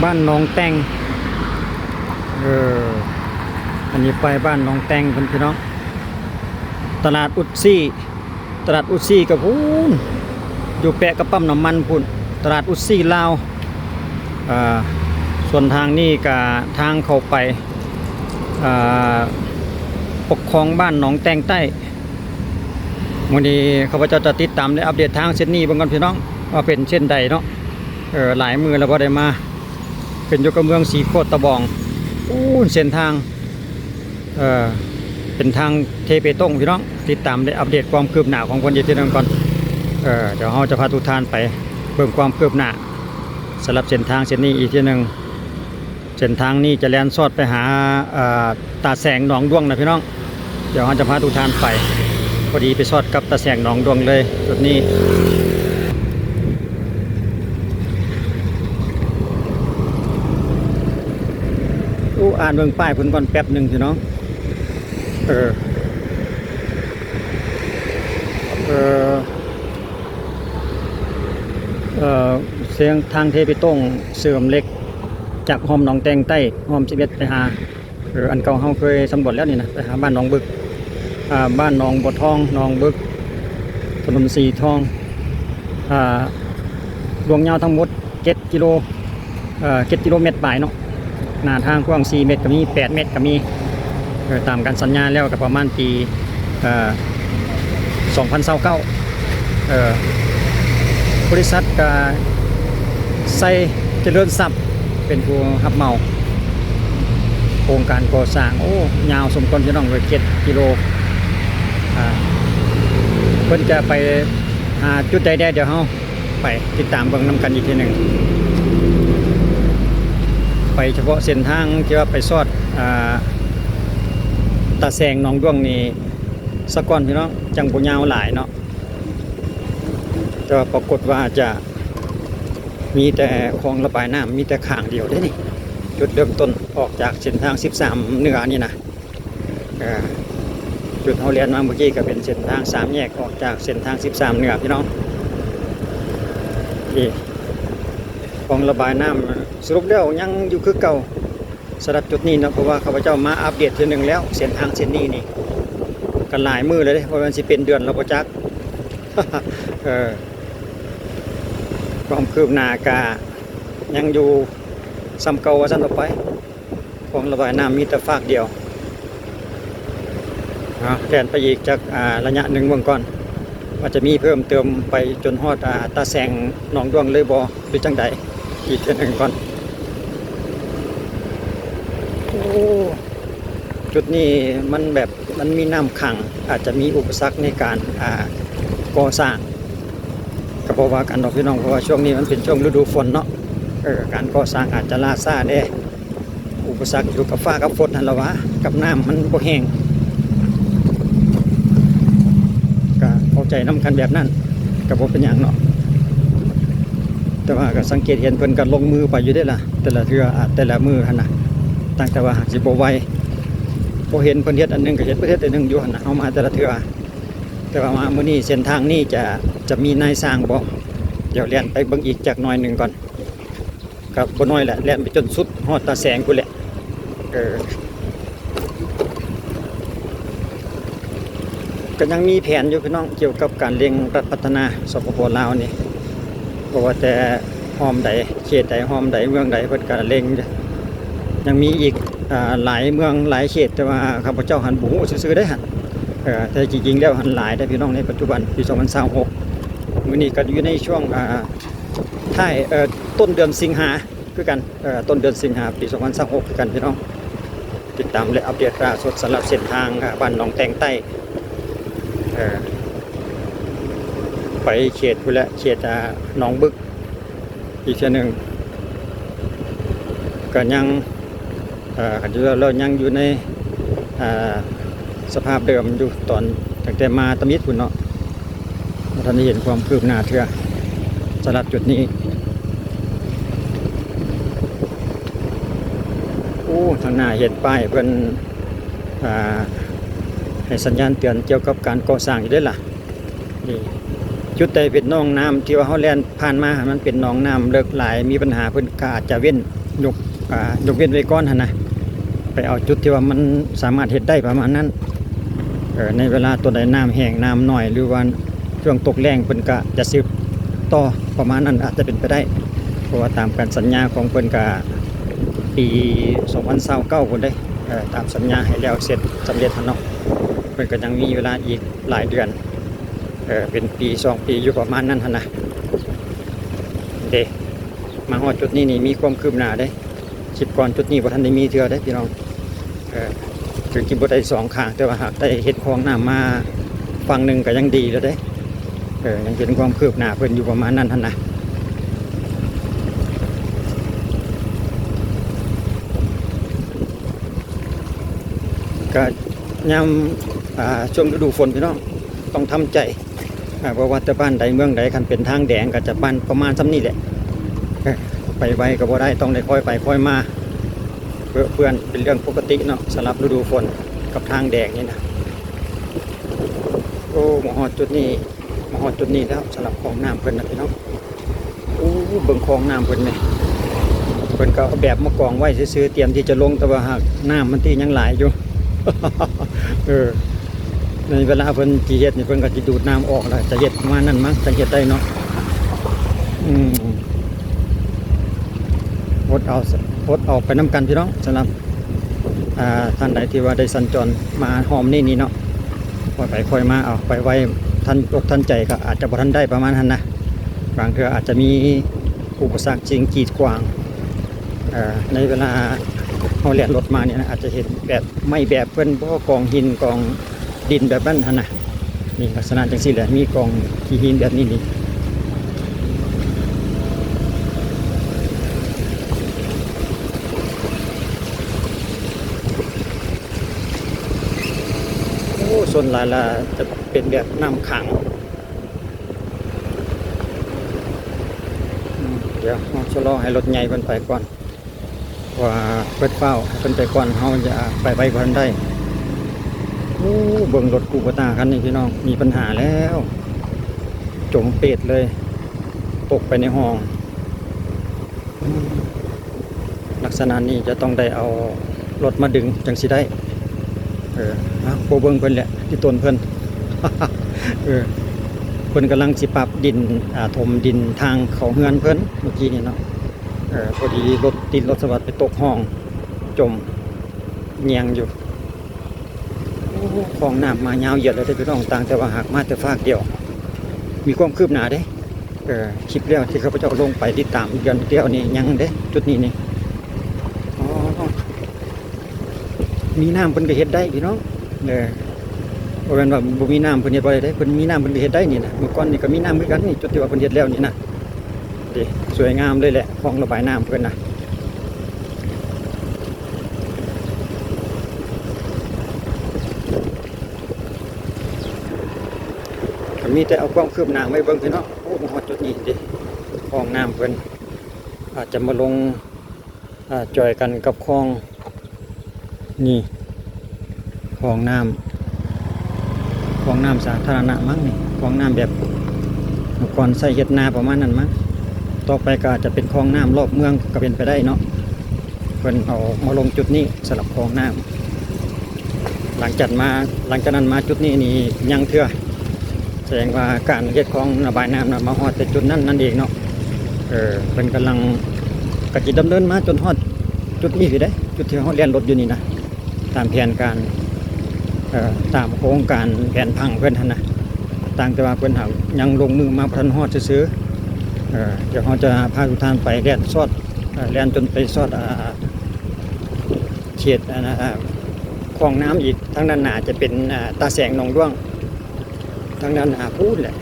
ບ້ານໜອງແຕ່ງ ເອີ ອັນນີ້ໄປບ້ານໜອງແຕ່ງເພິ່ນ ພີ່ນ້ອງ. ຕະຫຼາດອຸດຊີ ຕະຫຼາດອຸດຊີກໍພຸ້ນ ຢູ່ແປະກັບປ້ຳນ້ຳມັນພຸ້ນ ຕະຫຼາດອຸດຊີລາວ. ເອີ ສ່ວນທາງນີ້ກໍທາງເຂົ້າໄປ ເອີ ປົກຄອງບ້ານໜອງແຕ່ງໃຕ້. ມື້ນີ້ຂ້າພະເຈົ້າຈະຕິດຕາມ ແລະ ອັບເດດທາງເສັ້ນນີ້ເບິ່ງກ່ອນ ພີ່ນ້ອງ ວ່າເປັນເສັ້ນໃດເນາະ. ເອີ ຫຼາຍມື້ແລ້ວບໍ່ໄດ້ມາ. ຂຶ້ນຢູ່ກັບເມືອງສີໂຄດຕະບອງ. ໂອ້ ເສັ້ນທາງ ເອີ ເປັນທາງເທເປຕົງ ພີ່ນ້ອງ. ຕິດຕາມ ແລະ ອັບເດດຄວາມຄືບໜ້າຂອງເພິ່ນອີກເທື່ອໜຶ່ງກ່ອນ. ເອີ ດຽວເຮົາຈະພາທຸກທ່ານໄປເບິ່ງຄວາມຄືບໜ້າສຳລັບເສັ້ນທາງເສັ້ນນີ້ອີກເທື່ອໜຶ່ງ. ເສັ້ນທາງນີ້ຈະແລ່ນຊອດໄປຫາ ເອີ ຕາແສງໜອງດ້ວງນະ ພີ່ນ້ອງ. ດຽວເຮົາຈະພາທຸກທ່ານໄປ ພໍດີໄປຊອດກັບຕາແສງໜອງດ້ວງເລີຍຈຸດນີ້. ໂອ້ ອ່ານເບິ່ງປ້າຍເພິ່ນກ່ອນແປັບໜຶ່ງ ພີ່ນ້ອງ. ເອີ ເອີ ເອີ ເສັ້ນທາງເທເປຕົງເສີມເຫຼັກ ຈາກຮ່ອມໜອງແຕ່ງໃຕ້ ຮ່ອມສິບເອັດ ໄປຫາ ເອີ ອັນເກົ່າເຮົາເຄີຍສຳຫຼວດແລ້ວນີ້ນະ ໄປຫາບ້ານໜອງບຶກ ອ່າ ບ້ານໜອງບົວທອງ ໜອງບຶກ ຖະໜົນສີທອງ ອ່າ ລວງຍາວທັງໝົດເຈັດກິໂລ ເອີ ເຈັດກິໂລແມັດປາຍເນາະ. ໜ້າທາງກວ້າງສີ່ແມັດກໍມີ ແປດແມັດກໍມີ. ເອີ ຕາມການສັນຍາແລ້ວກໍປະມານປີ ເອີ ສອງພັນຊາວເກົ້າ ເອີ ບໍລິສັດກະໄຊຈະເລີນຊັບ ເປັນຜູ້ຮັບເໝົາໂຄງການກໍ່ສ້າງ. ໂອ້ ຍາວສົມຄວນ ພີ່ນ້ອງເອີຍ ເຈັດກິໂລ. ອ່າ ເພິ່ນຈະໄປຫາຈຸດໃດແດ່ ດຽວເຮົາໄປຕິດຕາມເບິ່ງນຳກັນອີກເທື່ອໜຶ່ງ. ໄປສະເພາະເສັ້ນທາງທີ່ວ່າໄປຊອດ ອ່າ ຕາແສງໜອງດ້ວງນີ້ ສາກ່ອນ ພີ່ນ້ອງ ຈັ່ງບໍ່ຍາວຫຼາຍເນາະ. ແຕ່ວ່າປາກົດວ່າຈະມີແຕ່ຄອງລະບາຍນ້ຳ ມີແຕ່ຂ້າງດຽວເດ້ນີ້. ຈຸດເລີ່ມຕົ້ນອອກຈາກເສັ້ນທາງສິບສາມເໜືອນີ້ນະ ເອີ ຈຸດເຮົາແລ່ນມາເມື່ອກີ້ກໍເປັນເສັ້ນທາງສາມແຍກອອກຈາກເສັ້ນທາງສິບສາມເໜືອ ພີ່ນ້ອງ. ນີ້ ຄອງລະບາຍນ້ຳ ສະຫຼຸບແລ້ວຍັງຢູ່ຄືເກົ່າ. ສຳລັບຈຸດນີ້ເນາະ ເພາະວ່າຂ້າພະເຈົ້າມາອັບເດດເທື່ອໜຶ່ງແລ້ວ ເສັ້ນທາງເສັ້ນນີ້ນີ້ກໍຫຼາຍມື້ແລ້ວເດ້ ບໍ່ແມ່ນຊິເປັນເດືອນແລ້ວບໍ່ຈັກ. ເອີ ຄວາມຄືບໜ້າກະຍັງຢູ່ສ່ຳເກົ່າວ່າຊັ້ນເຖາະໄປ. ຄອງລະບາຍນ້ຳມີແຕ່ຟາກດຽວ. ເອົາ ແລ່ນໄປອີກຈັກ ອ່າ ໄລຍະໜຶ່ງເບິ່ງກ່ອນ ວ່າຈະມີເພີ່ມເຕີມໄປຈົນຮອດ ອ່າ ຕາແສງໜອງດ້ວງເລີຍບໍ່ ຫຼືຈັ່ງໃດ ອີກເທື່ອໜຶ່ງກ່ອນ. ໂອ້ ຈຸດນີ້ມັນແບບ ມັນມີນ້ຳຂັງ ອາດຈະມີອຸປະສັກໃນການ ອ່າ ກໍ່ສ້າງ ກໍບໍ່ວ່າກັນດອກ ພີ່ນ້ອງ ເພາະວ່າຊ່ວງນີ້ມັນເປັນຊ່ວງລະດູຝົນເນາະ. ເອີ ການກໍ່ສ້າງອາດຈະລ່າຊ້າແດ່. ອຸປະສັກຢູ່ກັບຟ້າກັບຝົນຫັ້ນລະຫວາ ກັບນ້ຳມັນບໍ່ແຫ້ງ ກະເຂົ້າໃຈນຳກັນແບບນັ້ນ ກະບໍ່ເປັນຫຍັງເນາະ. ແຕ່ວ່າກະສັງເກດເຫັນເພິ່ນກະລົງມືໄປຢູ່ເດ້ລະ ແຕ່ລະເທື່ອ ອາ ແຕ່ລະມື້ຫັ້ນນະ ຕ່າງແຕ່ວ່າຫາກຊິບໍ່ໄວ ພໍເຫັນເພິ່ນເຮັດອັນໜຶ່ງກະເຫັນເພິ່ນເຮັດອັນໜຶ່ງຢູ່ຫັ້ນນະ ເຮົາມາແຕ່ລະເທື່ອ. ແຕ່ວ່າມາມື້ນີ້ເສັ້ນທາງນີ້ຈະ ຈະມີນາຍຊ່າງບໍ່ ດຽວແລ່ນໄປເບິ່ງອີກຈັກໜ້ອຍໜຶ່ງກ່ອນ. ກໍບໍ່ນ້ອຍແຫຼະ ແລ່ນໄປຈົນສຸດຮອດຕາແສງພຸ້ນແຫຼະ. ເອີ ກໍຍັງມີແຜນຢູ່ພີ່ນ້ອງ ກ່ຽວກັບການເລັ່ງລັດພັດທະນາ ສປປ ລາວນີ້ ບໍ່ວ່າແຕ່ຮ່ອມໃດ ເຂດໃດ ຮ່ອມໃດ ເມືອງໃດ ເພິ່ນກໍເລັ່ງ ຍັງມີອີກ ອ່າ ຫຼາຍເມືອງຫຼາຍເຂດ ແຕ່ວ່າຂ້າພະເຈົ້າຫັ້ນບໍ່ຮູ້ຊື່ໆເດ້ຫັ້ນ. ເອີ ແຕ່ຈິງໆແລ້ວຫັ້ນຫຼາຍເດ້ພີ່ນ້ອງ ໃນປັດຈຸບັນ ປີສອງພັນຊາວຫົກ ມື້ນີ້ກໍຢູ່ໃນຊ່ວງ ອ່າ ທ້າຍ ເອີ ຕົ້ນເດືອນສິງຫາຄືກັນ ເອີ ຕົ້ນເດືອນສິງຫາ ປີສອງພັນຊາວຫົກຄືກັນພີ່ນ້ອງ. ຕິດຕາມ ແລະ ອັບເດດລ່າສຸດສຳລັບເສັ້ນທາງ ເອີ ບ້ານໜອງແຕ່ງໃຕ້ ເອີ ໄປເຂດພຸ້ນແຫຼະ ເຂດ ອ່າ ໜອງບຶກ ອີກເທື່ອໜຶ່ງ ກໍຍັງ ເອີ ຄັນຢູ່ແລ້ວຍັງຢູ່ໃນ ເອີ ສະພາບເດີມຢູ່ ຕອນຕັ້ງແຕ່ມາຕຳອິດພຸ້ນເນາະ ບໍ່ທັນໄດ້ເຫັນຄວາມຄືບໜ້າເທື່ອ ສຳລັບຈຸດນີ້. ໂອ້ ທາງໜ້າເຫັນປ້າຍເພິ່ນ ອ່າ ໃຫ້ສັນຍານເຕືອນກ່ຽວກັບການກໍ່ສ້າງຢູ່ເດ້ລະ. ນີ້ ຈຸດໃດເປັນໜອງນ້ຳທີ່ວ່າເຮົາແລ່ນຜ່ານມາ ມັນເປັນໜອງນ້ຳເລິກຫຼາຍ ມີບັນຫາ ເພິ່ນກໍອາດຈະເວັ້ນ ຍົກ ອ່າ ຍົກເວັ້ນໄວ້ກ່ອນຫັ້ນນະ ໄປເອົາຈຸດທີ່ວ່າມັນສາມາດເຮັດໄດ້ປະມານນັ້ນ. ເອີ ໃນເວລາຕອນໃດນ້ຳແຫ້ງ ນ້ຳໜ້ອຍ ຫຼືວ່າຊ່ວງຕົກແລ້ງ ເພິ່ນກະຈະສືບຕໍ່ປະມານນັ້ນ ອາດຈະເປັນໄປໄດ້ ເພາະວ່າຕາມການສັນຍາຂອງເພິ່ນກະປີສອງພັນຊາວເກົ້າພຸ້ນເດ້. ເອີ ຕາມສັນຍາໃຫ້ແລ້ວເສັດສຳເລັດຫັ້ນເນາະ ເພິ່ນກໍຍັງມີເວລາອີກຫຼາຍເດືອນ ເອີ ເປັນປີສອງປີຢູ່ປະມານນັ້ນຫັ້ນນະ. ເດ້ ມາຮອດຈຸດນີ້ນີ້ມີຄວາມຄືບໜ້າເດ້ ຄລິບກ່ອນຈຸດນີ້ບໍ່ທັນໄດ້ມີເທື່ອເດ້ພີ່ນ້ອງ. ເອີ ເຖິງຊິບໍ່ໄດ້ສອງຂ້າງ ແຕ່ວ່າຫາກໄດ້ເຮັດຄອງນ້ຳມາຝັ່ງໜຶ່ງກໍຍັງດີແລ້ວເດ້. ເອີ ຍັງເຫັນຄວາມຄືບໜ້າເພິ່ນຢູ່ປະມານນັ້ນຫັ້ນນະ. ກະຍາມ ອ່າ ຊ່ວງລະດູຝົນພີ່ນ້ອງ ຕ້ອງທຳໃຈ ອ່າ ບໍ່ວ່າແຕ່ບ້ານໃດເມືອງໃດ ຄັນເປັນທາງແດງກໍຈະປະມານ ປະມານສ່ຳນີ້ແຫຼະ. ເອີ ໄປໄວກໍບໍ່ໄດ້ ຕ້ອງໄດ້ຄ່ອຍໄປຄ່ອຍມາ ເປື້ອນເປັນເລື່ອງປົກກະຕິເນາະ ສຳລັບລະດູຝົນກັບທາງແດງນີ້ນະ. ໂອ້ ມາຮອດຈຸດນີ້ ມາຮອດຈຸດນີ້ແລ້ວ ສຳລັບຄອງນ້ຳເພິ່ນນະພີ່ນ້ອງ. ໂອ້ ເບິ່ງຄອງນ້ຳເພິ່ນແໝ່ ເພິ່ນກໍເອົາແບບມາກອງໄວ້ຊື່ໆ ຕຽມທີ່ຈະລົງ ແຕ່ວ່າຫາກນ້ຳມັນຕິຍັງຫຼາຍຢູ່. ເອີ ໃນເວລາເພິ່ນຊິເຮັດນີ້ ເພິ່ນກໍຊິດູດນ້ຳອອກ ແລ້ວຈະເຮັດປະມານນັ້ນມັ້ງ ຈັ່ງເຮັດໄດ້ເນາະ. ອືມ ອົດເອົາ ອົດເອົາໄປນຳກັນພີ່ນ້ອງ ສຳລັບ ອ່າ ທ່ານໃດທີ່ວ່າໄດ້ສັນຈອນມາຮອບນີ້ນີ້ເນາະ ຄ່ອຍໄປຄ່ອຍມາເອົາ ໄປໄວທັນອົກທັນໃຈກໍອາດຈະບໍ່ທັນໄດ້ປະມານຫັ້ນນະ. ບາງເທື່ອອາດຈະມີອຸປະສັກສິ່ງກີດຂວາງ ເອີ ໃນເວລາເຮົາແລ່ນລົດມານີ້ນະ ອາດຈະເຫັນແບບໄມ້ແບບເພິ່ນບໍ່ ກອງຫີນກອງ ດິນແບບນັ້ນຫັ້ນນະ. ນີ້ລັກສະນະຈັ່ງຊີ້ແຫຼະ ມີກອງຂີ້ຫີນແບບນີ້ນີ້. ໂອ້ ສ່ວນຫຼາຍລະຈະເປັນແບບນ້ຳຂັງ. ອືມ ດຽວເຮົາຊະລໍໃຫ້ລົດໃຫຍ່ເພິ່ນໄປກ່ອນ. ວ່າເພິ່ນຟ້າວໃຫ້ເພິ່ນໄປກ່ອນ ເຮົາຈະໄປໄວບໍ່ທັນໄດ້. ໂອ້ ເບິ່ງລົດກູໂບຕາຄັນນີ້ພີ່ນ້ອງ ມີບັນຫາແລ້ວ ຈົມເປດເລີຍ ຕົກໄປໃນຮ່ອງ. ລັກສະນະນີ້ຈະຕ້ອງໄດ້ເອົາລົດມາດຶງຈັ່ງຊິໄດ້. ເອີ ເອົາ ບໍ່ເບິ່ງເພິ່ນແຫຼະ ທີ່ຕົນເພິ່ນ. ເອີ ເພິ່ນກຳລັງຊິປັບດິນ ອ່າ ຖົມດິນທາງເຂົ້າເຮືອນເພິ່ນເມື່ອກີ້ນີ້ເນາະ. ເອີ ພໍດີລົດຕິດລົດສະຫວັດໄປຕົກຮ່ອງ ຈົມແຍງຢູ່. ໂອ້ ຄອງນ້ຳມາຍາວຢຽດເລີຍເດ້ພີ່ນ້ອງ ຕ່າງແຕ່ວ່າຫາກມາແຕ່ຟາກດຽວ. ມີຄວາມຄືບໜ້າເດ້ ເອີ ຄລິບແລ້ວທີ່ຂ້າພະເຈົ້າລົງໄປຕິດຕາມເດືອນແລ້ວນີ້ຍັງເດ້ ຈຸດນີ້ນີ້. ອໍ ມີນ້ຳເພິ່ນກໍເຮັດໄດ້ພີ່ນ້ອງ. ເອີ ບໍ່ແມ່ນວ່າບໍ່ມີນ້ຳເພິ່ນເຮັດບໍ່ໄດ້ເດ້ ເພິ່ນມີນ້ຳເພິ່ນກໍເຮັດໄດ້ນີ້ນະ. ເມື່ອກ່ອນນີ້ກໍມີນ້ຳຄືກັນນີ້ ຈຸດທີ່ວ່າເພິ່ນເຮັດແລ້ວນີ້ນະ. ເດ້ ສວຍງາມເລີຍແຫຼະ ຄອງລະບາຍນ້ຳເພິ່ນນະ. ກໍມີແຕ່ເອົາຄວາມຄືບໜ້າມາໃຫ້ເບິ່ງພີ່ນ້ອງ. ໂອ້ ມາຮອດຈຸດນີ້ເດ້ ຄອງນ້ຳເພິ່ນອາດຈະມາລົງ ອ່າ ຈ່ອຍກັນກັບຄອງ ນີ້ ຄອງນ້ຳ ຄອງນ້ຳສາທາລະນະມັ້ງນີ້ ຄອງນ້ຳແບບເມື່ອກ່ອນໃຊ້ເຮັດນາປະມານນັ້ນມັ້ງ. ຕໍ່ໄປກໍອາດຈະເປັນຄອງນ້ຳລອບເມືອງກໍເປັນໄປໄດ້ເນາະ. ເພິ່ນເອົາມາລົງຈຸດນີ້ສຳລັບຄອງນ້ຳ. ຫຼັງຈາກມາ ຫຼັງຈາກນັ້ນມາຈຸດນີ້ນີ້ຍັງເທື່ອ. ສະແດງວ່າການເຮັດຄອງລະບາຍນ້ຳນະ ມາຮອດແຕ່ຈຸດນັ້ນນັ້ນເອງເນາະ. ເອີ ເພິ່ນກຳລັງ ກະຊິດຳເນີນມາຈົນຮອດຈຸດນີ້ຊິໄດ້ ຈຸດທີ່ເຮົາແລ່ນລົດຢູ່ນີ້ນະ ຕາມແຜນການ ເອີ ຕາມໂຄງການແຜນຜັງເພິ່ນຫັ້ນນະ. ຕ່າງແຕ່ວ່າເພິ່ນຫາກຍັງລົງມືມາບໍ່ທັນຮອດຊື່ໆ. ເອີ ດຽວເຮົາຈະພາທຸກທ່ານໄປແລ່ນຊອດ ເອີ ແລ່ນຈົນໄປຊອດ ອ່າ ເຂດ ອ່າ ຄອງນ້ຳອີກ. ທາງດ້ານໜ້າຈະເປັນ ອ່າ ຕາແສງໜອງດ້ວງ. ທາງດ້ານໜ້າພຸ້ນແຫຼະ.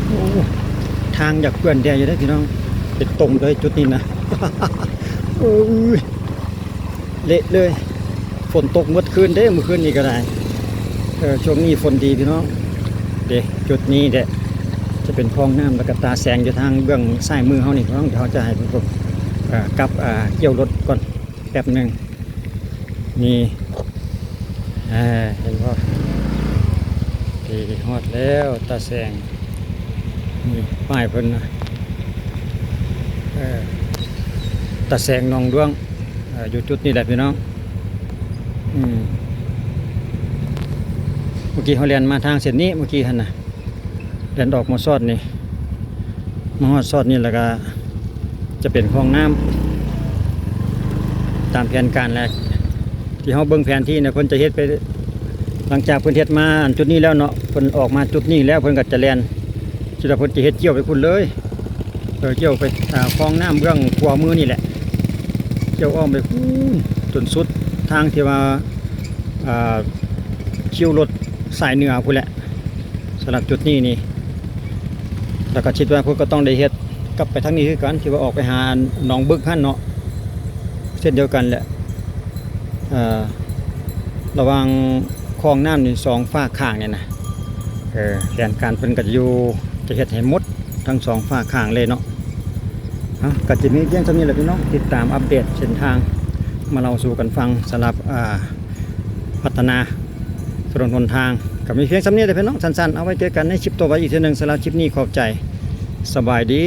ໂອ້ ທາງຢາກເປື້ອນແດ່ຢູ່ເດ້ພີ່ນ້ອງ ເປັນຕົມເລີຍຈຸດນີ້ນະ. ໂອ້ຍ ເລະເລີຍ ຝົນຕົກໝົດຄືນເດ້ ມື້ຄືນນີ້ກໍໄດ້. ເອີ ຊ່ວງນີ້ຝົນດີພີ່ນ້ອງ. ເດ້ ຈຸດນີ້ແຫຼະ ຈະເປັນຄອງນ້ຳ ແລ້ວກໍຕາແສງຢູ່ທາງເບື້ອງຊ້າຍມືເຮົານີ້ພີ່ນ້ອງ. ດຽວເຮົາຈະໃຫ້ເບິ່ງ ເອີ ກັບ ເອີ ກ່ຽວລົດກ່ອນ ແປັບໜຶ່ງ. ນີ້ ເຫັນບໍ່? ນີ້ ຮອດແລ້ວຕາແສງ. ນີ້ ປ້າຍເພິ່ນນະ. ເອີ ຕາແສງໜອງດ້ວງ ເອີ ຢູ່ຈຸດນີ້ແຫຼະພີ່ນ້ອງ. ອືມ ເມື່ອກີ້ເຮົາແລ່ນມາທາງເສັ້ນນີ້ ເມື່ອກີ້ຫັ້ນນະ ແລ່ນອອກມາຊອດນີ້ ມາຮອດຊອດນີ້ແລ້ວກະຈະເປັນຄອງນ້ຳ ຕາມແຜນການແຫຼະ ທີ່ເຮົາເບິ່ງແຜນທີ່ນະ ເພິ່ນຈະເຮັດໄປ ຫຼັງຈາກເພິ່ນເຮັດມາອັນຈຸດນີ້ແລ້ວເນາະ ເພິ່ນອອກມາຈຸດນີ້ແລ້ວ ເພິ່ນກໍຈະແລ່ນ ຄິດວ່າເພິ່ນຈະເຮັດກ່ຽວໄປພຸ້ນເລີຍ ເອີ ກ່ຽວໄປ ອ່າ ຄອງນ້ຳເບື້ອງຂວາມືນີ້ແຫຼະ ກ່ຽວອ້ອມໄປພຸ້ນຈົນສຸດທາງທີ່ວ່າ ອ່າ ຄິວລົດສາຍເໜືອພຸ້ນແຫຼະ ສຳລັບຈຸດນີ້ນີ້ ແລ້ວກໍຄິດວ່າເພິ່ນກໍຕ້ອງໄດ້ເຮັດກັບໄປທາງນີ້ຄືກັນ ທີ່ວ່າອອກໄປຫາໜອງບຶກຫັ້ນເນາະ ເຊັ່ນດຽວກັນແຫຼະ ເອີ ລະຫວ່າງຄອງນ້ຳນີ້ສອງຟາກຂ້າງນີ້ນະ ເອີ ແຜນການເພິ່ນກໍຈະຢູ່ ຈະເຮັດໃຫ້ໝົດທັງສອງຟາກຂ້າງເລີຍເນາະ. ເອົາ ກໍຈະມີພຽງສ່ຳນີ້ແຫຼະພີ່ນ້ອງ ຕິດຕາມອັບເດດເສັ້ນທາງ ມາເລົ່າສູ່ກັນຟັງສຳລັບ ອ່າ ພັດທະນາຖະໜົນຫົນທາງ ກໍມີພຽງສ່ຳນີ້ແຫຼະພີ່ນ້ອງ ສັ້ນໆ ເອົາໄວ້ເຈີກັນໃນຄລິບຕໍ່ໄປອີກເທື່ອໜຶ່ງ ສຳລັບຄລິບນີ້ຂອບໃຈ ສະບາຍດີ.